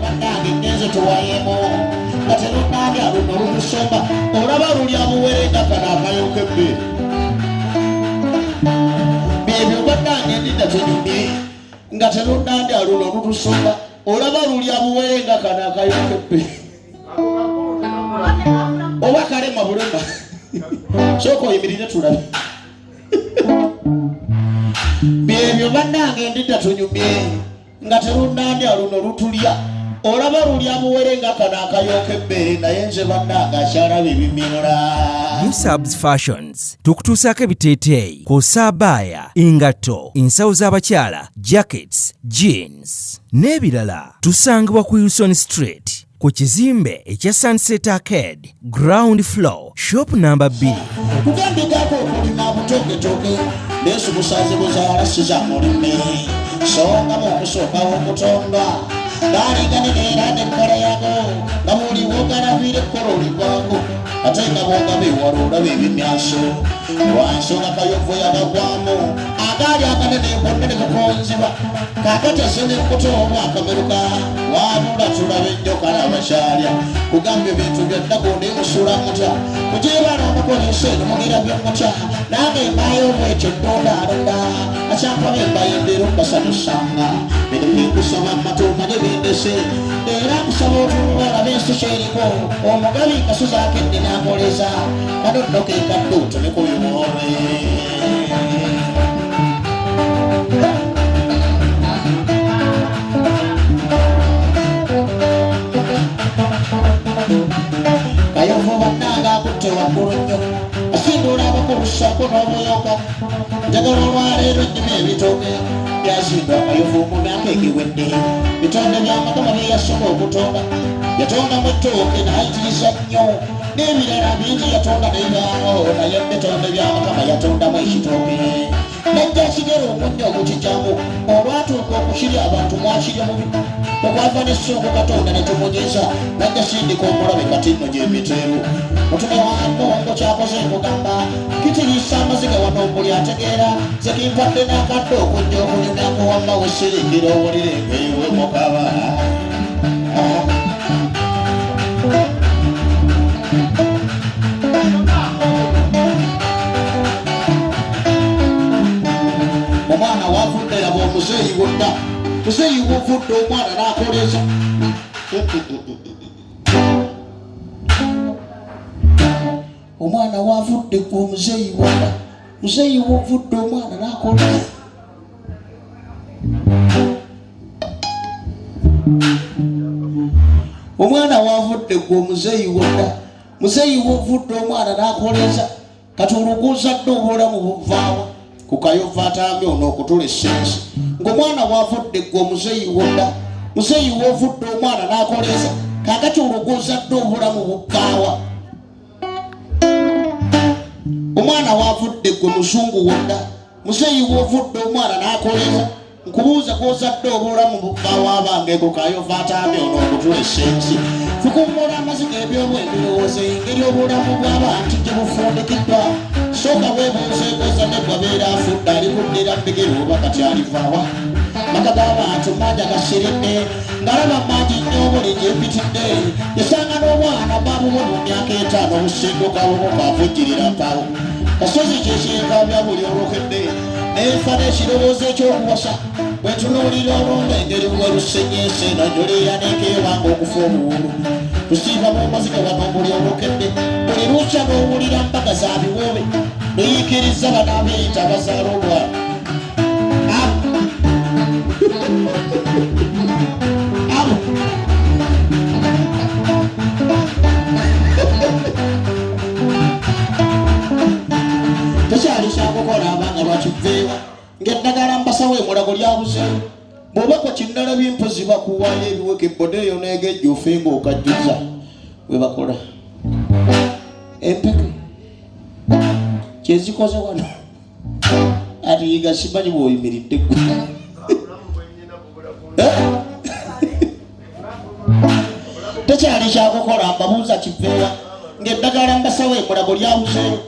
Bannange ngenze tuwayemu nga terunnandya luno lutusomba olaba lulya buwere nga kano akayooka ebbeere byebyo bannange ndidda tunyumye nga terunnandya luno lutusomba olaba lulya buwere nga kano akayooka ebbeere oba kalema bulema sooka oyimirire tulabe byebyo bannange ndidda tunyumye nga terunnandya luno lutulya olaba lulya buwere nga kano akayooka ebbeere naye nze bannange akyalaba ebimyula. New Subs Fashions tukutuusaako ebiteeteeyi kw'ossa abaaya, engatto, ensawo z'abakyala, jackets, jeans n'ebirala. Tusangibwa ku Wilson Street ku kizimbe ekya Sunset Arcade, ground floor, shop number 2. Kugambigako okulima butoketoke nesubusazi buzaala siza mulimi songa mukusookawo okutonda gaaliganene era n'ekkola yago nga buli wogalabira ekkola oligwako ate nga bwogaba ewala olaba ebimyanso lwansonga kayovu yagagwamu agaali aganene gonna ne gakonziba kaakati ase n'enkuta oba akameruka wabula tulaba ennyo kalaba kyalya kugamba ebintu byaddaku ndimusula mutya kugyebala omukozesa eno mugirabye mutya nange embaayo bwekyo ddondalonda akyampa bembayo endeero mbasanyusanga bino byenkusaba matu manye bindese era nkusaba otunula olabe ensi kyeriko omugabi kasozi akedde n'akoleza kano nno ke kadde otomeko biwoobe. Kayovu bannange akutte waggulu nnyo asindula abakulu ssaako n'obuyoka njagala olwaleero nnyuma ebitooke byazindwa akayovu mu myaka egiwedde bitonde bya Mukama bye yasooka okutonda yatondamu ettooke n'ayitiriza nnyo n'ebirala bingi yatonda n'ebibaawo naye bitonde bya Mukama yatondamu ekitooke najja kigera omunnyo ogukijjamu olwatuuka okukirya abantu mwakirya mubi okwava n'essungu Katonda ne tumunyeza najja sindika omulabe kati nno gy'emiteeru mutume wa Mungu kyakoze nkugamba kitiriisa amaziga wano buli ategeera nze kimpadde n'akadde okujja okunyumyako wamma wesirikira owulire ng'ewe mukaba. Omwana wavudde laba omuzeeyi wonna muzeeyi wovudde omwana n'akoleza omwana wavudde ku omuzeeyi wonna muzeeyi wovudde omwana n'akoleza omwana wavudde ku omuzeeyi wonna muzeeyi wovudde omwana n'akoleza kati oluguzadde obulamu buvaawa ku kayovu atambye ono okutula essensi ng'omwana wavudde gwe omuzeeyi wonna muzeeyi wovudde omwana n'akoleza kaakati oluguzadde obulamu buvaawa omwana wavudde gwe muzungu wonna muzeeyi wovudde omwana n'akoleza nkubuuza gw'ozadde obulamu buvaawa abange ku kayovu atambye ono okutula essensi tukummula amaziga ebyobwebirowoozo engeri obulamu bw'abantu gye bufundikiddwa sooka weebuuze gw'ozadde gwabeera afudde alikuddira mu bigere oba kati alivaawa maka g'abantu mangi agasiridde ngalaba mangi nnyo buli gye mpitidde esanga n'obwana babuwe mu myaka 5 obusinduka bubuka avujjirira mpawo kasozi kyekyekabya buli olukedde nenfa n'ekirowoozo ekyokuwasa bwe tunuulira olumba engeri bwe lusenyeese eno njolera n'ekeebanga okufa obuwulu tusiiba mu maziga wano buli olukedde buli lukya n'owulira mbaga za biwoobe luyiikiriza bano abeeyita abazaala obwana. Abo tekyali kyakukola abanga lwakiveewa ng'eddagala mbasawo emulago lyabuzeewo bw'oba kwa kinnalabye mpozi bakuwaayo ebiweke ebboda eyo n'egejja ofe ng'okajjuza bwe bakola empeke kyezikoze wano ati yiga simanyi bw'oyimiridde ggwe. Tekyali kyakukola mbabuuza kiveewa ng'eddagala mbasawo emulago lyabuzeewo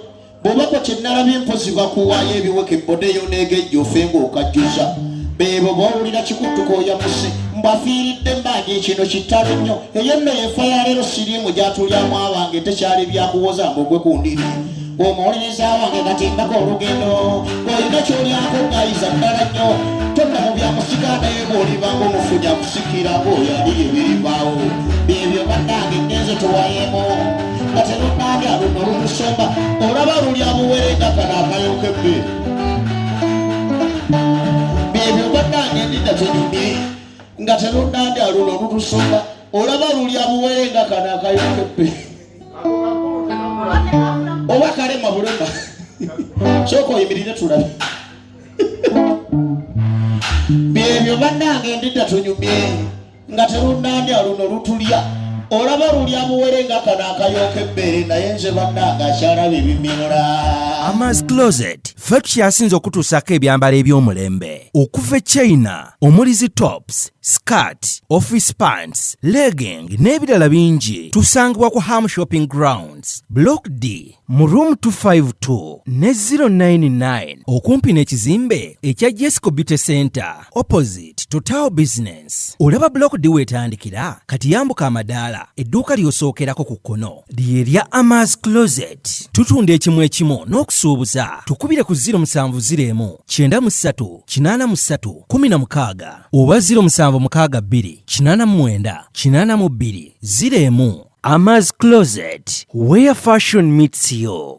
bw'oba kwa kinnalabye mpozi bakuwaayo ebiweke ebboda eyo n'egejja ofe ng'okajjuza beebo b'owulira kikuttuka oyamuse Mbwafiiridde mbangi kino kitalo nnyo. Eyo nno yefa ya leero siriimu gy'atulyamu abange tekyali byakuwoza mbugwe ku ndiri. Omuwuliriza wange kati mbaka olugendo olina ky'olyako gayiza ddala nnyo. Tonna mu byakusika naye bw'olibanga omufunya kusikira ng'oyo ali ebiribaawo. Byebyo bannange ngenze tuwayeemu nga terunnandya luno lutusomba olaba lulya buwere nga kano akayoka ebbeere. Byebyo bannange ndidda tunyumye nga terunnandya luno lutusomba olaba lulya buwere nga kano akayoka ebbeere. Oba kalema bulema sooka oyimirire tulabe. Byebyo bannange ndidda tunyumye nga terunnandya luno lutulya olaba lulya buwere nga kano akayoka ebbeere naye nze bannange akyalaba ebimyula. Ama's Closet ffe tukyasinze okutuusaako ebyambalo eby'omulembe okuva e China omuli zi tops, skirt, office pants, legging n'ebirala bingi. Tusangibwa ku Ham Shopping Grounds, Block D mu room 252 ne 099 okumpi n'ekizimbe ekya Jesco Beauty Center opposite Total Business. Olaba Block D weetandikira kati yambuka amadaala edduuka ly'osookerako ku kkono lye lya Ama's Closet. Tutunda ekimu ekimu n'okusuubuza. Tukubire ku 0701 93 83 16 oba 0762 89 82 01. Ama's Closet, where fashion meets you.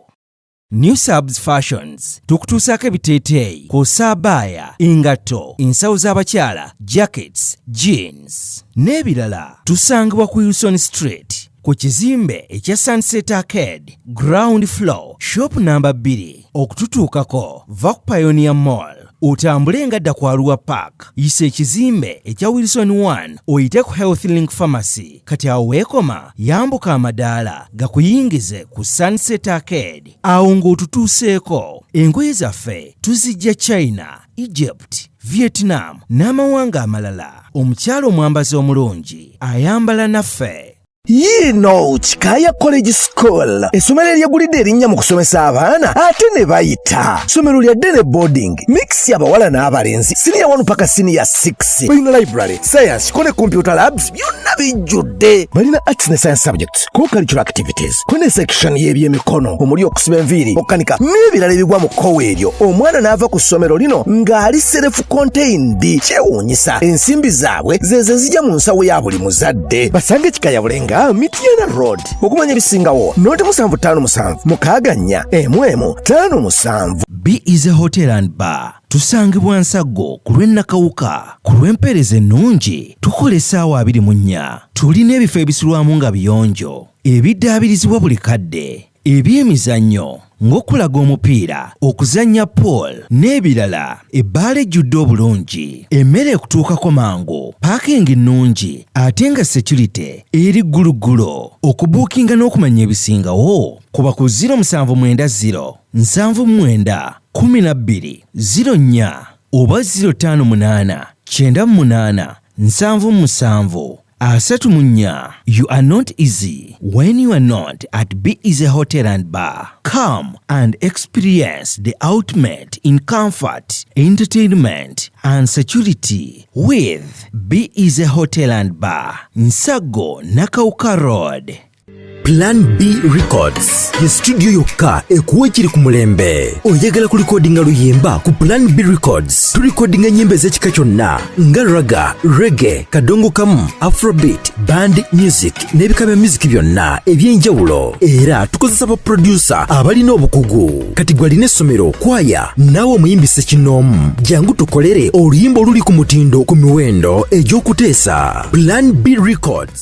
New Subs Fashions tukutuusaako ebiteeteeyi kw'ossa abaaya, engatto, ensawo z'abakyala, jackets, jeans n'ebirala. Tusangibwa ku Wilson Street ku kizimbe ekya Sunset Arcade, ground floor, shop namba 2. Okututuukako va ku Pioneer Mall otambule nga dda ku Arua Park, yisa ekizimbe ekya Wilson 1 oyite ku Health Link Pharmacy. Kati awo weekoma yambuka amadaala gakuyingize ku Sunset Arcade. Awo ng'otutuuseeko engoye zaffe tuzijja China, Egypt, Vietnam n'amawanga amalala. Omukyala omwambazi omulungi ayambala naffe. Yiino Kikaaya College School, essomero eryegulidde erinnya mu kusomesa abaana ate ne bayita. Ssomero lya day boarding mix, abawala n'abalenzi, siniya 1 paka siniya 6. Balina library, science ko ne computer labs, byonna bijjudde. Balina arts ne science subjects, co-curricular activities, ko ne section y'ebyemikono omuli okusiba enviiri, okukanika n'ebirala ebigwa mu kkowa eryo. Omwana n'ava ku ssomero lino ng'ali self contained. Kyewuunyisa, ensimbi zaabwe zezo ezijja mu nsawo ya buli muzadde. Basange Kikaya Bulenga, Mityana Road. Okumanya ebisingawo noti 757 64 11 57. B is a Hotel and Bar. Tusangibwa Nsaggo ku lw'e Nakawuka. Ku lw'empeereza ennungi tukola essaawa 24. Tulina ebifo ebisulwamu nga biyonjo, ebiddaabirizibwa buli kadde, ebyemizannyo ng'okulaga omupiira, okuzannya pool n'ebirala. Ebbaala ejjudde obulungi, emmere ekutuukako mangu, parking nnungi ate nga security eri gguluggulo. Okubuukinga n'okumanya ebisingawo kuba ku 0790 79 12 04 oba 058 98 77 34. You are not easy when you are not at Be Easy Hotel and Bar. Come and experience the ultimate in comfort, entertainment, and security with Be Easy Hotel and Bar, Nsago, Nakawuka Road. Plan B Records ye studio yokka ekuwa ekiri ku mulembe. Oyagala kulikodinga luyimba? Ku Plan B Records tulikodinga ennyimba ez'ekika kyonna nga ragga, reggae, kadongo kamu, afrobeat, band music n'ebika bya music byonna eby'enjawulo. Era tukozesa ba producer abalina obukugu. Kati gwe alina essomero, kwaya, naawe omuyimbi ssekinnoomu, jangu tukolere oluyimba oluli ku mutindo ku miwendo egy'okuteesa. Plan B Records.